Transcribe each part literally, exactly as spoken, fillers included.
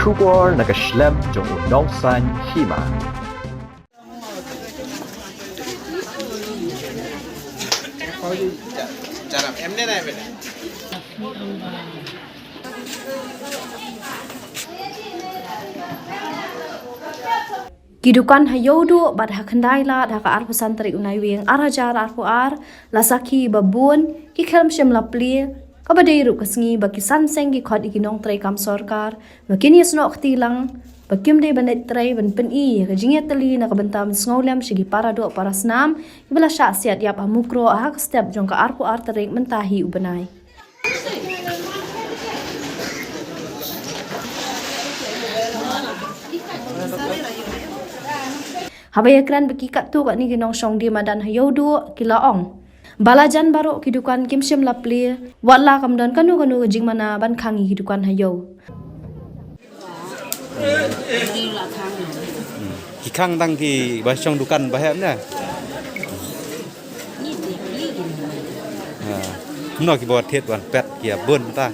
Khubor na ka shlem jong u nongsan hima. Ki dukan ha Ïewduh bad ha Khyndailad ha ka arphew san tarik u Naiwieng ar hajar arphew ar la sakhi ba bun ki khlem shym la plie, kaba dei ruh ka sngi ba ki san seng ki khot ïa ki nongtrei kam sorkar ba kin ïasnoh kti lang ba kim dei ban leit trei ban pyni ïa ka jingïatylli na ka bynta ban sngewlem sha ki para doh para snam kiba la shah siat ïap ha Mukroh ha ka step jong ka arphew ar tarik mynta hi u bnai. Haba ïakren bad ki katto katne ki nongshong die madan ha Ïewduh ki la ong ba la jan baroh ki dukan kim shym la plie, wat la kam don kano kano ka jingmana ban khang ïa ki dukan ha Ïew. Ki khang tang kiba shong dukan ba hep ne. Ha. Kumno kiba thied wan pet ki ïa bun ta.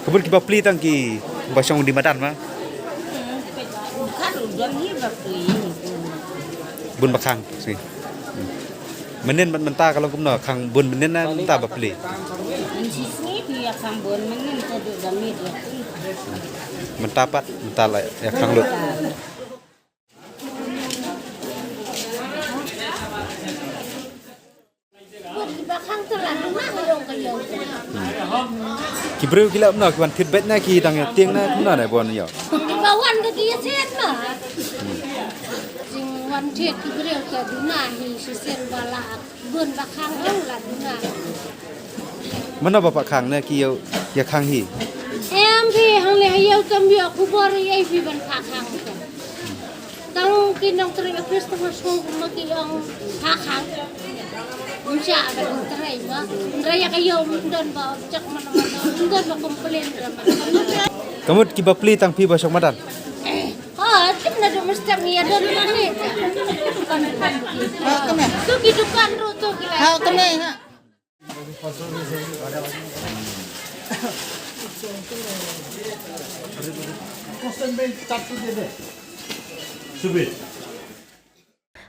Ka bun kiba plie tang kiba shong die madan ma. Bun ba khang si. Mynnin mynta ka long kumno, khang bun mynnin ne mynta ba plie? Mynta sngi phi ïa khang bun, mynnin ka dei da miet ïa phi. Mynta pat mynta la ïa khang lut. Ki briew ki la kumno, ki wan thied beit ne ki dang ïa tieng ne kumno ne ba wan ïa? Kiba wan da ki ïa thied ma. Jingwan thied ki briew ka duna hi shisien ba la bun ba khang ong la duna. Mano ba phah khang ne ki ïa, ïa khang hi? Em phi hangne ha Ïew kam ïoh khubor ei ei phi ban phah khang. Tang ki nongtrei office tang ha shnong kumba ki ong phah khang. Ym shah ban trei ma. Trei ïa ka Ïew ym don ba object mano mano. Ym don ba complain ra ma. Ka mut kiba plie tang phi ba shong madan? Oh, tim naduh mynstep ngi ïa don ma ne. To ki dukan ruh to ki la. Ha, kane ha.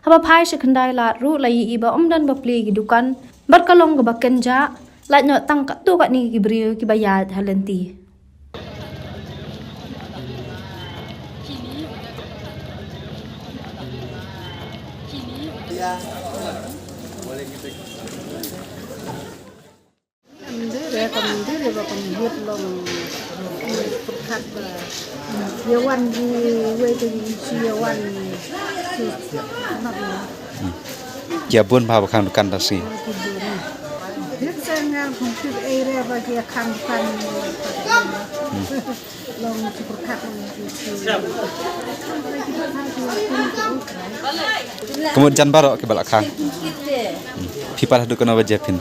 Haba phai sha Khyndailad ruh la ïohi ba ym don ba plie ki dukan bad ka long kaba kynjah, lait noh tang katto katne ki briew kiba ïaid ha lynti. Kam dei re, kam dei re ba kam hiar long pyrkhat ba ïa wan ri wei te ïa wan. Ïa bun bha ba khang dukan da si. Hiar sa ngar khong tip ei re ba ïa khang dukan. Ka mut jan baroh kiba la khang. Phi pat haduh katno baje phin?